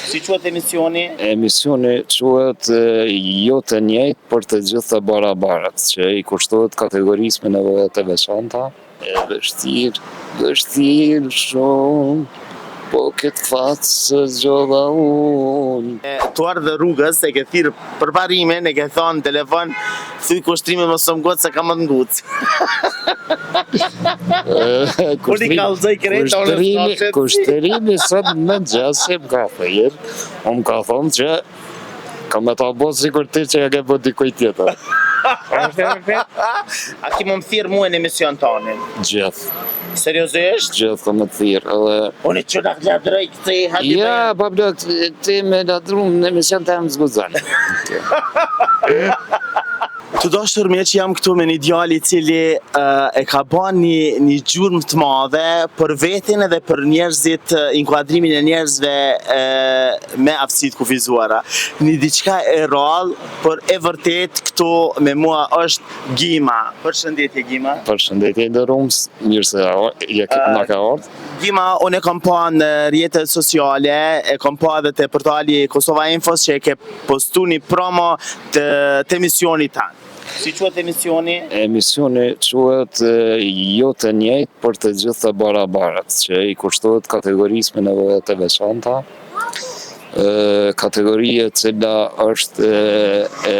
Si quhet emisioni? Emisioni quhet Jo të njëjtë, por të gjithë të barabartë, që i kushtohet kategorisë me nevoja të veçanta. E vështirë, vështirë shumë, po këtë fat s'e zgjodha unë. Tu ardhë rrugës e ke thirrë Përparimin, e ke thonë në telefon, thuj Kushtrimin mos më ngut se kam më të ngut. Unë i kallzoj krejt, unë Kushtrimi, Kushtrimi sot në mëngjes si më ka thirrë, më ka thonë që Kam me ta bo sikur ti që ja ke bo dikujt tjetër. Është e vërtet? A ki me më thirrë mua në emision tanin? Gjithë. Seriozisht? Gjithë kam me të thirrë edhe... Unë që në ladroj këti, hadi Ja, pa blok, ti me ladru në emision të më s'guxon. Të dashur miq, jam këtu me një djalë i cili e ka ba një, një gjurmë të madhe për veten edhe për njerëzit, inkuadrimin e njerëzve me aftësi të kufizuara. Një diçka e rrallë, por e vërtet këtu me mua është Gima. Përshëndetje Gima. Përshëndetje i nderum, mirë se je na ke ardhur. Gima, unë e kam pa në rrjetet sociale, e kam pa edhe te portali Kosova Infos që e ke postu një promo të, të emisionit tanë. Si quhet emisioni? Emisioni quhet Jo të njëjtë, por të gjithë të barabartë, që i kushtohet kategorisë me nevoja të veçanta, kategori e cila është e,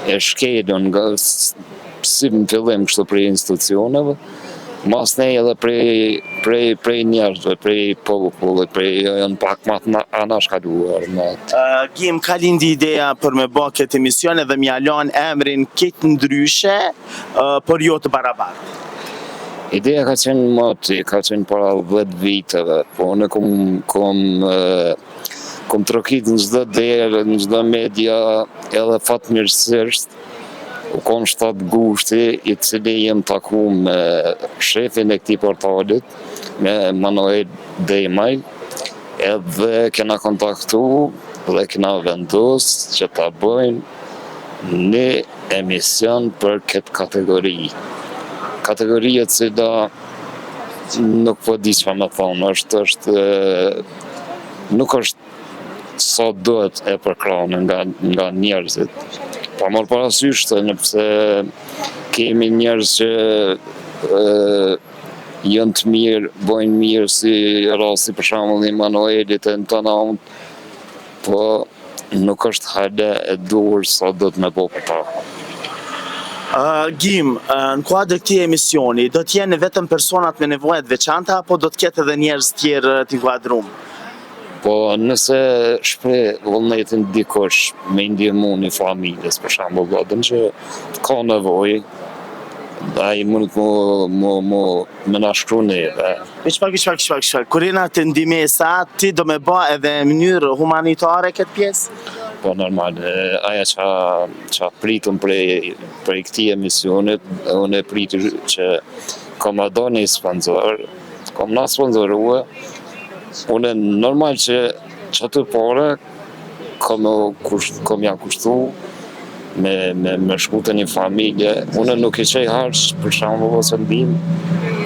e shkelun nga si në fillim kështu prej institucioneve, masnej edhe prej, prej, prej njerëzve, prej popullit, prej janë pak ma të anashkaluar. Më të... Uh, Gim, ka lindi ideja për me ba këtë emision edhe m'ja lanë emrin këtë ndryshe, uh, por jo të barabartë. Ideja ka qenë moti, ka qenë para 10 viteve, po unë kom, kom, kom trokit në çdo derë, në çdo media, edhe fatmirësisht, U kon 7 gushti i cili jem taku me shefin e këtij portalit, me Manuel Demaj, edhe kena kontaktu dhe kena vendos që ta bëjmë një emision për këtë kategori. Kategori e cila nuk po di çka me thonë, është, është, nuk është sa duhet e përkrahun nga, nga njerëzit. Pa marrë parasysh të nëse kemi njerëz që e, janë të mirë, bojnë mirë si rasti për shembull i Manuelit e në të po nuk është hala e duhur sa duhet me bo për ta. Uh, Gim, uh, në kuadër këtij emisioni, do të jenë vetëm personat me nevoja të veçanta apo do të ketë edhe njerëz tjerë të inkuadrum? Po nëse shpreh vullnetin dikush me i ndihmu një familjes për shembull, a din që ka nevojë, ai mundet mu mu mu me na shkru neve. Veç pak, veç pak, veç pak, veç pak. Kur jena te ndihmesa, ti do me ba edhe në mënyrë humanitare këtë pjesë? Po normal, ajo ça ça pritëm prej prej këtij emisionit, unë e priti që ka me do një sponsor, ka me na sponsorue, Unë normal që qato pare kom kusht, kom ja kushtu me, me, me shku te një familje. Unë nuk i çoj harxh për shembull ose ndihmë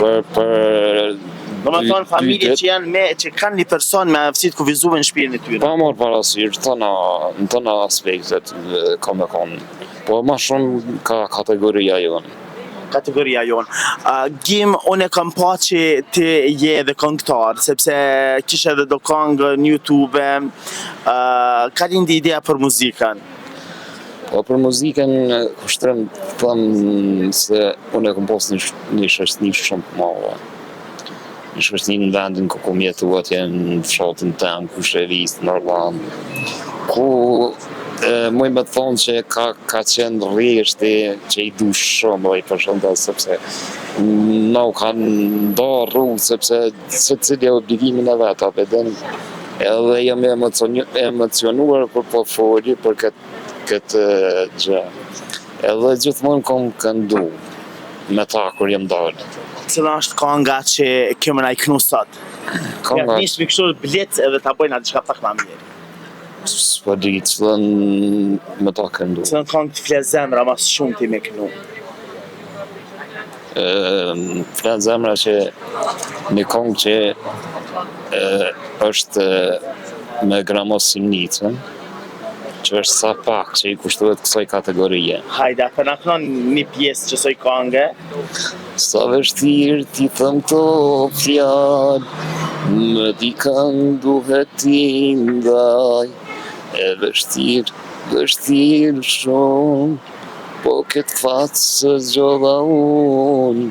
për për Do me thonë familje që janë me që kanë një person me aftësi të kufizuar në shtëpinë e tyre. Pa marrë parasysh të tana, në tana aspektet ka me konë. Po ma shumë ka kategoria jonë. Kategoria jonë. Uh, Gim, unë e kam pa që ti je edhe këngëtar, sepse kishe edhe do këngë në YouTube. Uh, ka lindi ideja për muzikën? Po për muzikën, Kushtrim të them se unë e kom pas një, një shoqni shumë të madhe. Një shoqni në vendin ku kom jetu atje në fshatin tem, Kushevisë, në Orllan, ku muj me të thonë që ka, ka qenë rreshti që i du shumë dhe i përshëndes, sepse na u kanë nda rrugë, sepse secili obligimin e vet, apo e din, edhe jam emocionuar kur po foli për këtë këtë gjë. Edhe gjithmonë kom këndu me ta kur jem dalë. Cila është kanga që ke me na i knu sot? Kanga... Ja, nismi kështu blic edhe ta bëjna diçka pak ma mirë. S'po di, cilën me ta këndu. Cilën kangë të fle zemra ma së shumti me knu? Më flet zemra që një kongë që e, është. me Gramoz Simnicën, që është sa pak që i kushtohet kësaj kategorie. Hajde, a po na knon një pjesë qësoj kange? Sa vështirë t'i them këto fjalë, me dikën duhet t'i ndaj, e vështirë, vështirë shumë, po këtë fat s'e zgjodha unë,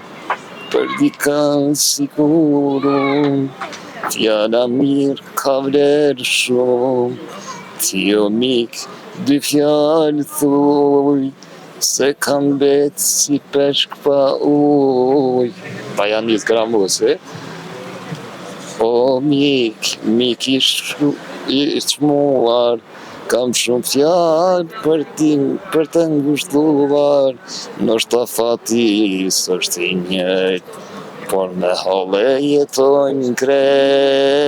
për dikën sikur unë, fjala mirë ka vlerë shumë, ti o mik, dy fjalë thuj, Se kam mbet si peshk pa ujë. Pa ja nis Gramozi. O mik, mik i shku, i çmuar, kam shumë fjalë për ti, për të ngushëlluar, ndoshta fati s'është i njëjtë, por me halle jetojmë krejt.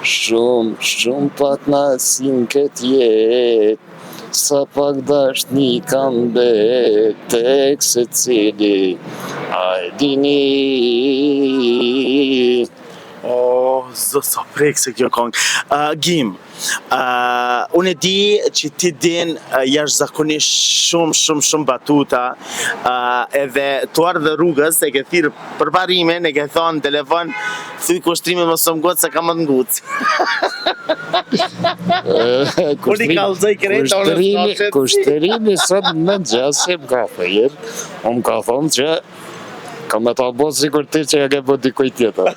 Shumë, shumë pak kënaqësi në këtë jetë. Sa pak dashni ka mbet tek secili A e dini Oh, zot sa prekëse kjo kongë. Uh, Gim, uh, unë e di që ti din uh, jashtëzakonisht shumë, shumë, shumë batuta, uh, edhe tu ardhë rrugës e ke thirrë Përparimin e ke thonë në telefon, thuj Kushtrimin mos më ngut se kam me të ngut. Unë i kallzoj krejt, unë Kushtrimi, Kushtrimi sot në mëngjes më ka thirr, më ka thonë që kam me ta bo sikur ti që e ke bo dikujt tjetër.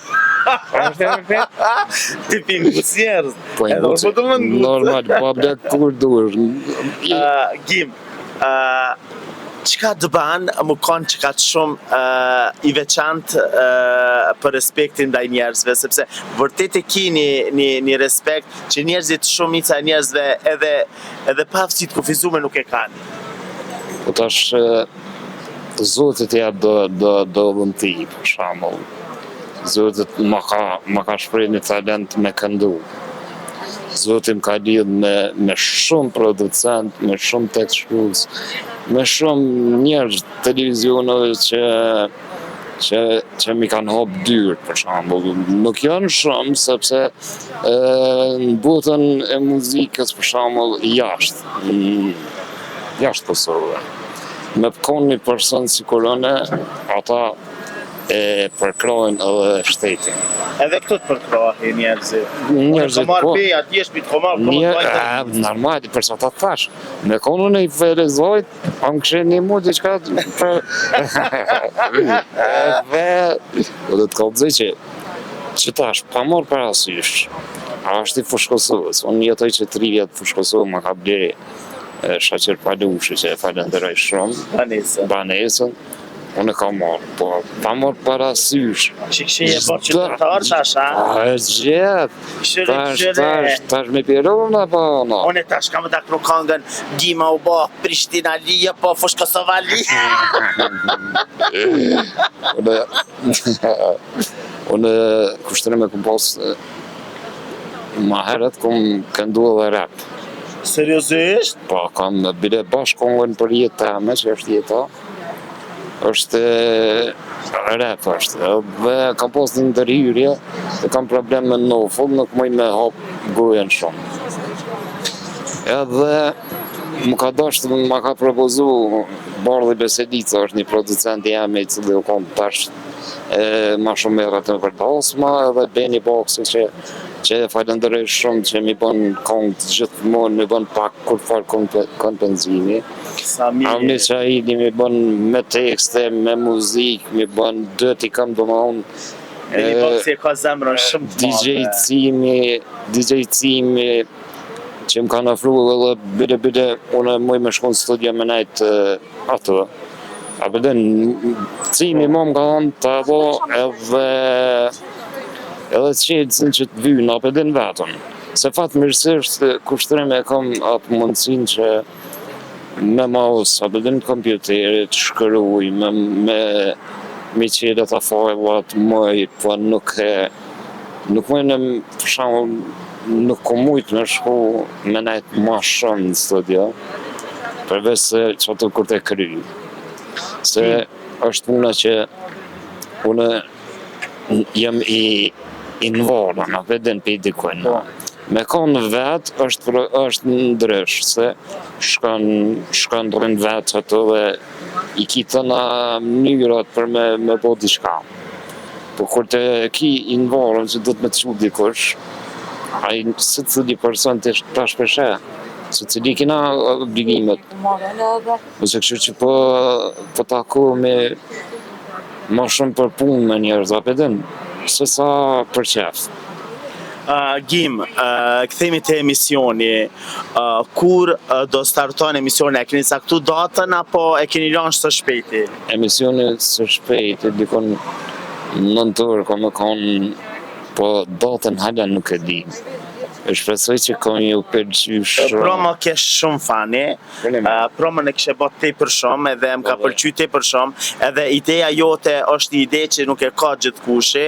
Është e vërtet? Ti pi ngut njerëz. Po i ngut. Po Normal, po ble kur duhesh. Gim, Uh, çka të ban me konë qekaq shumë uh, i veçantë uh, për respektin ndaj njerëzve, sepse vërtet e ki një, një, një respekt që njerëzit, shumica e njerëzve edhe, edhe pa aftësi të kufizume nuk e kanë. Po tash Zoti të jep do, do, do dhunti, për shembull. Zoti ma ka, ma ka shpreh një talent me këndu. Zoti më ka lidh me, me shumë producent, me shumë tekstshkrues, me shumë njerëz televizioneve që që që m'i kanë hap dyert për shembull. Nuk janë shumë sepse e, në botën e muzikës për shembull jashtë, jashtë Kosovë. Me kon një person sikur unë, ata e përkrahin edhe shtetin. Edhe këtu të përkrahin njerëzit. Njerëzit po. Pe, atje shpi të komar, po më Normal, për sa ta thash. Me konë unë i Ferizajt, a më kishe një mu diçka për... Edhe, po do të kallzoj që që tash, pa marrë parasysh, a është i Fushë Kosovës, unë jetoj që 3 vjet Fushë Kosovë, ma ka ble Shaqir Palushi, që e falenderoj shumë. Banesën. Banesën. Unë e kam marrë, po pa marrë parasysh. Që kështë je bërë qytetar tash, a? A e gjithë. Tash, tash, tash me piruna, po, no. Unë tash kam ta knu kangën, Gima u bo, Prishtina li, po Fushë Kosova li. Unë, unë Kushtrim e kom pas, ma herët kom këndu edhe rap. Seriozisht? Po, kam bile bashkë kongën për jetë teme, që është jeta. është rap është dhe kam pas një ndërhyrje dhe kam problem me nofull, nuk muj me hap gojën shumë. Edhe më ka dashtë, më ka propozu Bardhi Beselica, është një producent i jemi i cili u konë tash e, ma shumë merret me për dasma edhe Beni Boksi që që e falenderoj shumë që mi bën kongë gjithmonë, mi bën pak kurrfarë kompenzimi. Sa mirë. Avni Çahini mi bën me tekste, me muzikë, mi bën dytë i kam domethonë. Beni Boksi e ka zemrën shumë të madhe. DJ Cimi, DJ Cimi, që më kanë afru edhe bile bile unë muj me shku në studio me nejt ato. A po din, Cimi më më ka thonë të bo edhe edhe qelësin që të vynë, a po din vetëm. Se fatmirësisht Kushtrim e kam atë mundësinë që me mouse, a po din kompjuterit, shkruj, me, me, me qelë ata fajllat, muj, po nuk e, nuk muj në, për shembull, nuk kom mujt me shku me nejt ma shumë në studio, përveç se qato kur të kry. Se është puna që unë jam i. I nvarun, a pe din prej dikujt. Po. Me konë vetë është, është ndrysh, se shkon, shkon rrin vetë ato dhe i ki tëna mënyrat për me, me bo diçka. Po kur të ki i nvarun që do të me të çu dikush, ai secili person të tash pe sheh, secili kina obligimet. Ose kështu që po, po takohemi ma shumë për punë me njerëz, a pe din, se sa për qef. Uh, Gim, uh, kthehemi te emisioni. Uh, kur uh, do starton emisioni? E keni caktu datën apo e keni lanë së shpejti? Emisioni së shpejti, dikun nëntor, ka me konë, po datën hala nuk e di. E shpresoj që ka me ju pëlqy shumë. Promo ke shumë funny, Promon e kishe bo tepër shumë edhe më ka po, pëlqy tepër shumë edhe ideja jote është një ide që nuk e ka gjithkushi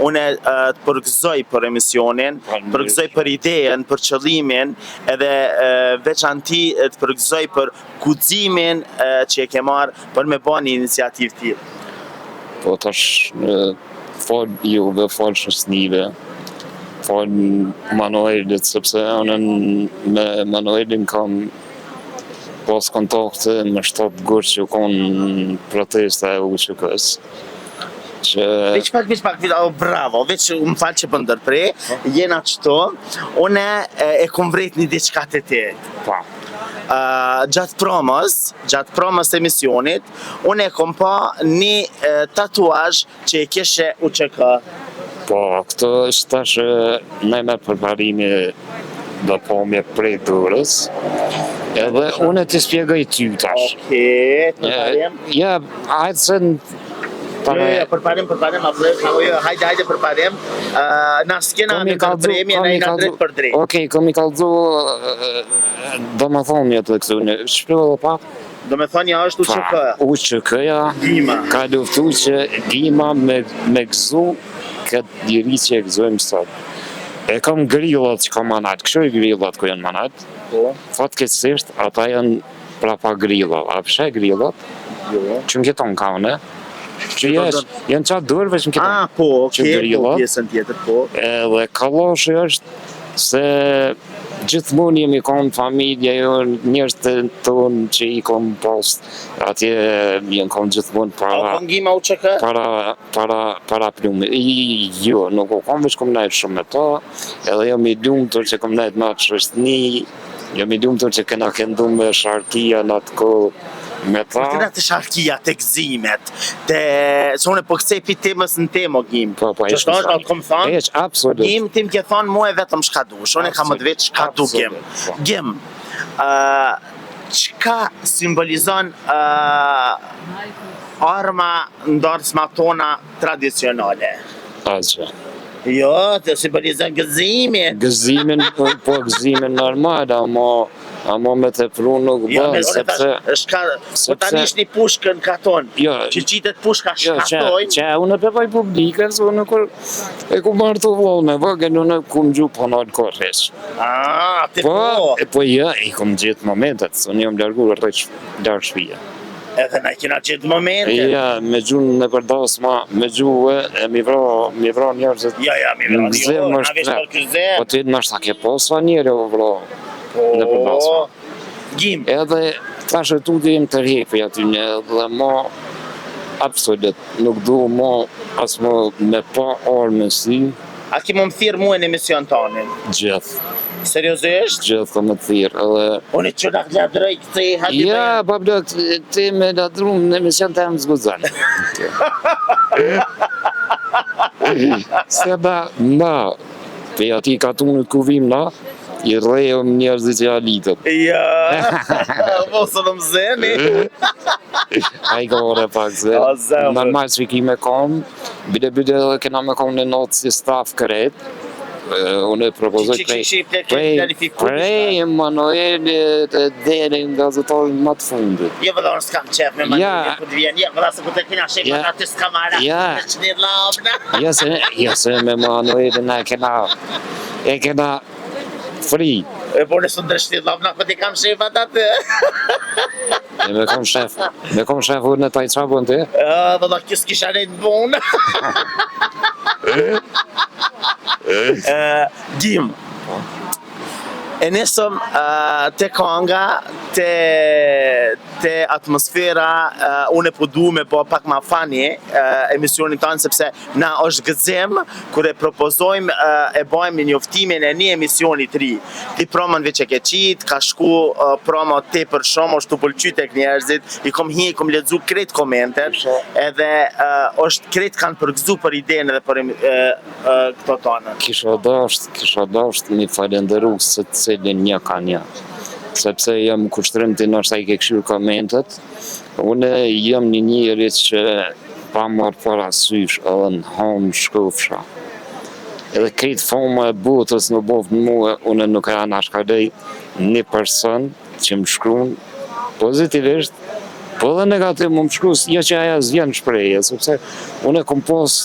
unë të përgëzoj për emisionin përgëzoj për idejen, për qëllimin edhe veçanti të përgëzoj për guximin që e ke marrë për me ba një iniciativë tillë. Po tash falë juve, falë shoqnive, falë Manuelit, sepse unë me Manuelin kam pas kontakte më 7 gusht që u konë protesta e UÇK-së. Që... Veç pak, veç pak, oh, bravo, veç më fal që po ndërpre, po. jena qëtu, une e, e kom vrejt një diçka te ti. Po. Uh, gjatë promos, gjatë promos emisionit, une e kom pa një uh, tatuazh Që e kishe UÇK. Po, këto është tash me përparimi dhe pomje prej dorës. Edhe unë të spjegoj ty tash. Okej, përparim. Ja, hajde se Jo, jo, përparim, përparim, apo jo, jo, hajde, hajde përparim. Na s'kena me ndërpremje, na jena drejt për drejt. Okej, kom i kallzu domethënie të këtu, shpjego edhe pak. Domethënia është UÇK. Pa, UÇK-ja ka luftu që Gima me, me gëzu këtë liri që e gëzojmë sot. E kam grillat që kam ma nalt, kështu e grillat ku janë ma nalt? Po. Fatkeqësisht, ata janë prapa grillave. A pe sheh grillat? Jo. Që në këton ka une? Që jesh, janë qatë durve që në këton. Ah, po, okej, po, pjesën tjetër, po. Edhe kalloshi është se Gjithmonë jemi kon familja jonë, njerëzit tonë që i kom pas atje janë kon gjithmonë para. A u kon Gima UÇK? Para para para plumbit. Jo, nuk u kon veç kom nejt shumë me ta, edhe jam i lumtur që kom nejt me atë shoqni, jam i lumtur që kena këndu me sharkia në atë kohë me ta. Po te sharkia, te gëzimet, Te, se unë po kcej pi temës në temë, o Gim. Po, po, që shto është, të kom thonë, Hiç, absolut. Gim, ti më ke thonë mue vetëm çka dush, unë kam me të vetë çka du Gim. Po. Gim, uh, çka simbolizon uh, arma n'darsma tona tradicionale? Asgjë. Jo, të simbolizon gëzimin. Gëzimin, po, po gëzimin normal, ama Ama me tepru nuk jo, bën, sepse... Shka, po tani është një pushkë në katon, jo, që qitet pushka jo, shkatojnë. Që, që unë e bëj publike, se unë kur e ku marrë të vlonë, e vogël, unë kum gju po nalë korreq. Ah, ti po? Po, e po jo, i kum gjetë momentet, se unë jam largu rreq larg shpije. Edhe na kena gjetë momentet. Ja, me gju nëpër dasma, me gju e, e mi vra, mi vra njerëzit. Ja, ja, mi vra, jo, na veç për gëzim. Po ti nashta ke posa njeri, o vra. Po, nëpër dasma. Gim. Edhe tash e tutje jem tërhek prej atyne edhe mo absolut nuk du mo as mo me pa armë me sy. A ki me më thirrë mue në emision tanin? Gjithë. Seriozisht? Gjithë kom me të thirrë edhe... Unë që na ladroj këtej hadi Ja, pa blok, ti me ladru në emision tem s'guxon. Se na, na, Prej atij katunit ku vim na, i rrehëm njerëzit që alitën. Ja, mos e më zeni. Ai ka ore pak se. Normal që ki me kon, bile bile edhe kena me kon një natë si staf krejt. Unë e propozoj prej, prej, prej Emanuelit e deri në gazetarin më të fundit. Jo, vëlla, unë s'kam qef me Emanuelin ku të vjen. Jo, vëlla, se ku të kena shef, ja. aty s'kam ara. Ja. Jo se, jo se me Manuelin e kena, e kena free. E po nësë ndërshti lavna, po ti kam shefat aty. E me kom shef, me kom shef unë taj qa bën ti? E, vëlla, kjo s'kisha nejtë në punë. Gim. E nisëm te kanga, te te atmosfera, uh, unë po du me bo pak ma funny uh, emisionin tanë, sepse na është gëzim kur e propozojmë uh, e bajmë një njoftimin e një emisioni të ri. Ti promon veç e ke qitë, ka shku uh, promo tepër shumë, është tu pëlqy tek njerëzit, i kom hi, i kom lexu krejt komentet, edhe uh, është krejt kanë përgëzu për idenë edhe për uh, këto tona. Kisha dasht, kisha dasht mi falenderu secilin një ka një, sepse jam Kushtrim ti ndoshta i ke kqyr komentet, unë jam një njeri që pa marrë parasysh edhe në hanë shkofsha, edhe krejt fama e botës me bo në mue, unë nuk e anashkaloj një person që më shkrun pozitivisht, po edhe negativ më më shkru, jo që aja s'vjen në shprehje, sepse unë e kom pas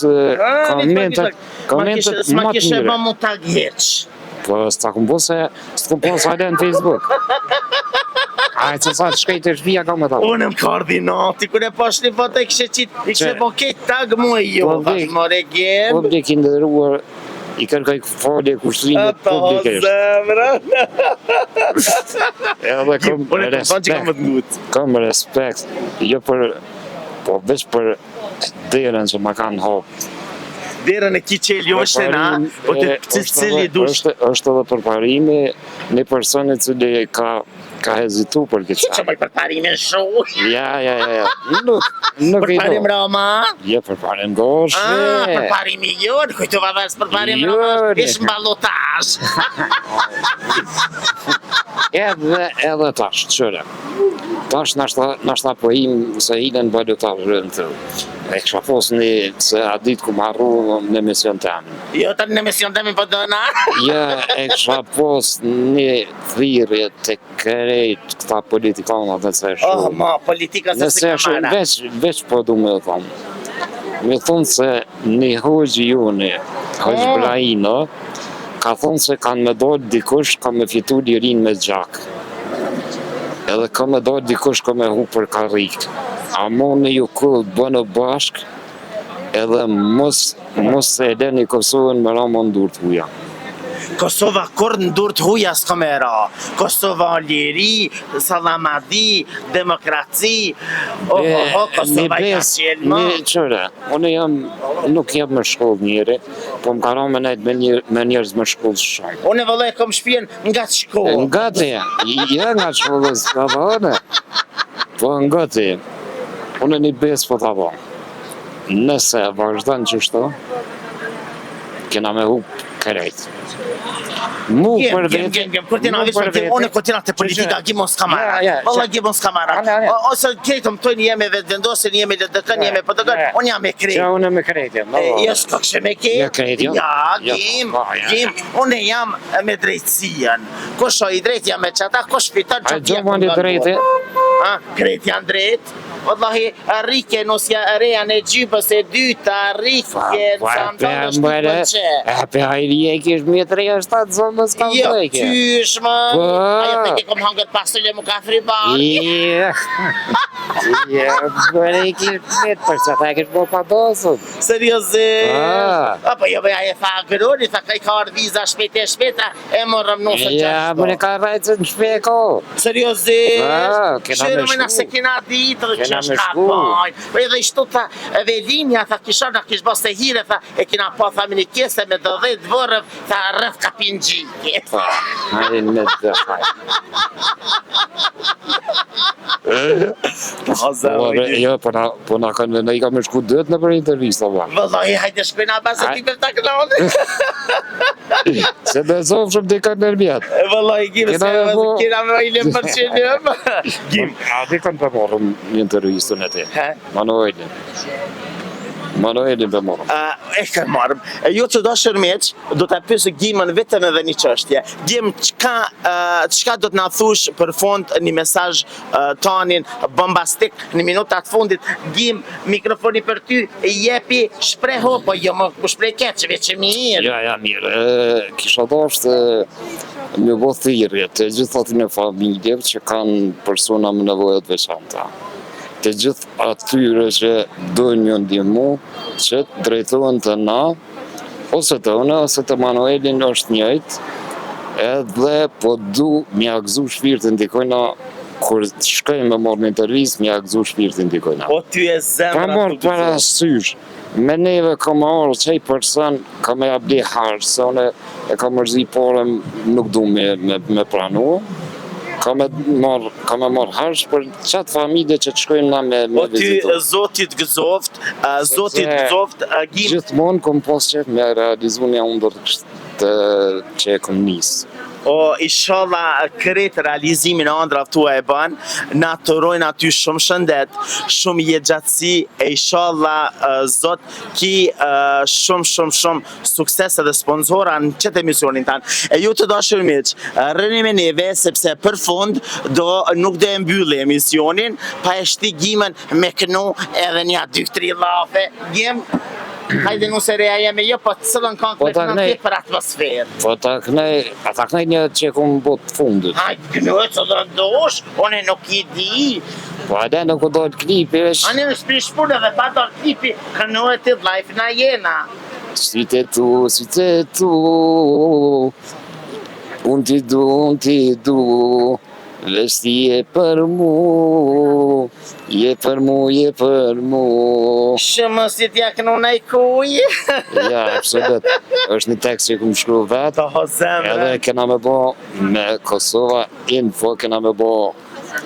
komentet, komentet më të mira. S'ma tag hiç. Po, s'ta kom bo se, s'të kom pas hala në Facebook. A, që sa të shkoj te shpia ka me ta. Unë më ka ardh inati, kur e pash një foto e kishe qitë, i kishe bo krejt tag mu e jo, thash more Gim. Publik i nderuar, I kërkoj falje Kushtrimit publikisht. zemra. Edhe kom respekt. Kom respekt, jo për, po veç për derën që ma kanë hapë. Derën e ki qelë, jo është na, po të cili dush. Është, është edhe përparimi një person i cili ka Ka hezitu për këtë. Që që bëj përparimin shu? Ja, ja, ja, ja. Nuk, nuk i do. Përparim Rama? Jo, përparim Doshi. Ah, përparimi jo, në kujtova dhe përparim jo, Rama, ish në balotazh. edhe, edhe tash, qyre. Tash nashta, nashta po im se hine në balotazh rënë të. E kisha pos një, se a ditë ku më harru në emision temin. Jo, të në emision temin po dëna. Jo, e kisha pos një thirrje te krejt këta politikanat nëse e shohin. Oh, ma, politika se si kamera. Veç, veç po du me thonë. Me thonë se një hoxhë joni, hoxhë oh. Brahino, ka thonë se kanë me dalë dikush ka me fitu lirinë me gjak. Edhe ka me dalë dikush ka me hup për karrikë. Amoni ju kull bënu bashkë, Edhe mos mos e leni Kosovën me ra mo në dur të huja. Kosova kurr në dur të huja s'ka me ra. Kosova liri, sallamadi, demokraci. Oh, oh, oh, Kosova i ka qelë më. Një qyre, unë jam, nuk jam me shkollë njeri, po më ka ra me nejtë me, një, me njerëz me shkollë shumë. Unë vëllai kom shpien nga të shkollë. Nga ti, jo nga të shkollës, ka dhe Po nga ti, unë një besë po ta bo. Nëse vazhdon qështu, kena me hup krejt. Mu për vete... Gem, gem, kur t'jena veç me unë kur t'jena te politika, Gim mos kam marrë. Valla Gim mos kam marrë. Ose krejt më thojnë jemi Vetëvendosje, jemi LDK, jemi PDK, unë jam me krejt. Ja, unë me krejt jam. Jo, s'ka kështë me krejt. Jo. Ja, Gim, Gim, unë jam me drejtësinë. Kush o i drejt jam me qata, kush fiton që t'jep. A gjë drejtë? Krejt janë drejt. Wallahi, rrike nusja e reja në gjybës e dyta, rrike në sandalë është të pëlqe. E pe hajri e kish më të reja shtatë zonës ka Jo, vdekje. qysh më, Po. ajo të ke kom hangër pasulje mu ka fri bari. Jo, jo, bëre i kish metë, për që ta e kish bo pa dosën. Seriozisht? Po. Apo jo, ajo tha Groni, tha ka i ka ardhë viza shpejt e shpejt, E morëm nusën qashtu. Ja, më në ka rrejtë në shpi e ko. Seriozisht? Kena me shku. se kena ditë dhe që është ka bajnë. Po edhe ishtu tha, edhe linja, tha kisha na kish bo se hire, tha, e kena pa, tha, me një kese me dhe dhe dvërëv, tha, rreth kapin gjiki. Po, hajde me të hajde. Po, po, jo, po na, po na kanë, na i ka me shku dytë nëpër intervista, po. Vëllahi, hajde shkojna basë ti për ta kënoni. Se dhe zovë shumë të kanë nërmjet. E vëllai Gim, se kena me i lem për qenim. Gim. A di kanë për morëm një intervistën e ti? Manuelin. Manuelin për morëm. E kë marrëm. E ju të dashur miq, do ta pyes Gimën vetëm edhe një çështje. Gim, çka çka do të na thush për fund një mesazh tanin bombastik në minutat fundit Gim mikrofoni për ty jepi shprehu po jo më u shpreh keq veç mirë jo ja mirë e, kisha dashtë me bo thirrje të gjithë atyre familjeve që kanë persona me nevoja të veçanta të gjithë atyre që dojnë me ndihmu që të drejtohen te na. Ose te unë, ose te Manuelin është njëjtë, edhe po du m'ja gëzu shpirtin dikujna, kur shkoj me marrë në intervistë, m'ja gëzu shpirtin dikujna. Po ty e zemra Pa marrë parasysh, me neve ka me ardhë qaj person, ka me ja ble harq, se une e kam mërzi paren, nuk du me, me, me pranu, ka me marrë, ka me marrë harq për qatë familje që të shkojmë na me, me Po ty vizitu. Zoti të gëzoft, Zoti të Sepse gëzoft, Agim, gjithmonë kom pas qef me realizu një ëndërr të që e kom nis. O, ishalla krejt realizimin e ëndrave tua e bën, na të urojnë aty shumë shëndet, shumë jetëgjatësi, e ishalla Zot ki shumë shumë shumë sukses edhe sponsora në qëtë emisionin tanë. E ju të dashur miq, rrini me neve sepse për fund do nuk do e mbylli emisionin pa e shti Gimën me knu edhe nja dy tri llafe. Gim, hajde nuse reja jeme jo, po cilën këngë Po po ta knon knej, ti për atmosferë. po ta knej, a ta knej një që e kom bo të fundit. Hajde knu cilën dosh, unë nuk i di. Po edhe nuk u dal klipi veç Ani është prish punë edhe pa dal klipi, kënohet ti live na jena. Sytë e tu, sytë e tu Unë ti du, unë ti du Veç ti je për mu Je për mu, je për mu Shumë si t'ja knu naj kuj. Ja, absolut është një tekst që kum shkru vet Të ho zemrën. Edhe kena me bo me Kosova Info kena me bo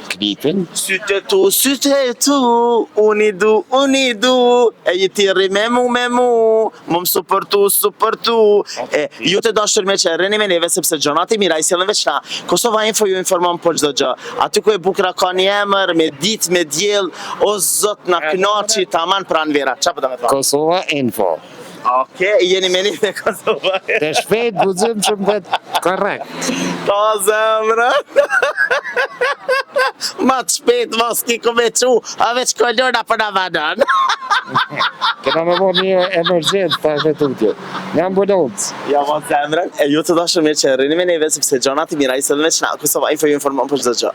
klipin Sytë e tu, sytë e tu, unë i du, unë i du, e i ti rri me mu, me mu, më mësu për tu, su për tu. E, ju të dashur miq, rrini me neve sepse gjonat e mira i sjellin veç na. Kosova Info ju informon për çdo gjë. Aty ku e bukura ka një emër, me ditë, me diell, o zot na kënaqi taman pranvera. Çfarë po do me thonë? Kosova Info Okej, jeni me neve Kosova. Të shpejt guxim që më vet korrekt. Ta zemra. Ma të shpejt mos ki ku me qu, a veç kolona për na vanon. Kena me bo një emergjencë ta e tutje. Një ambulancë. Ja ma zemrën, e ju të dashur miq, rrini me neve sepse gjonat e mira i sjellin veç na. Kosova Info ju informon për çdo gjë.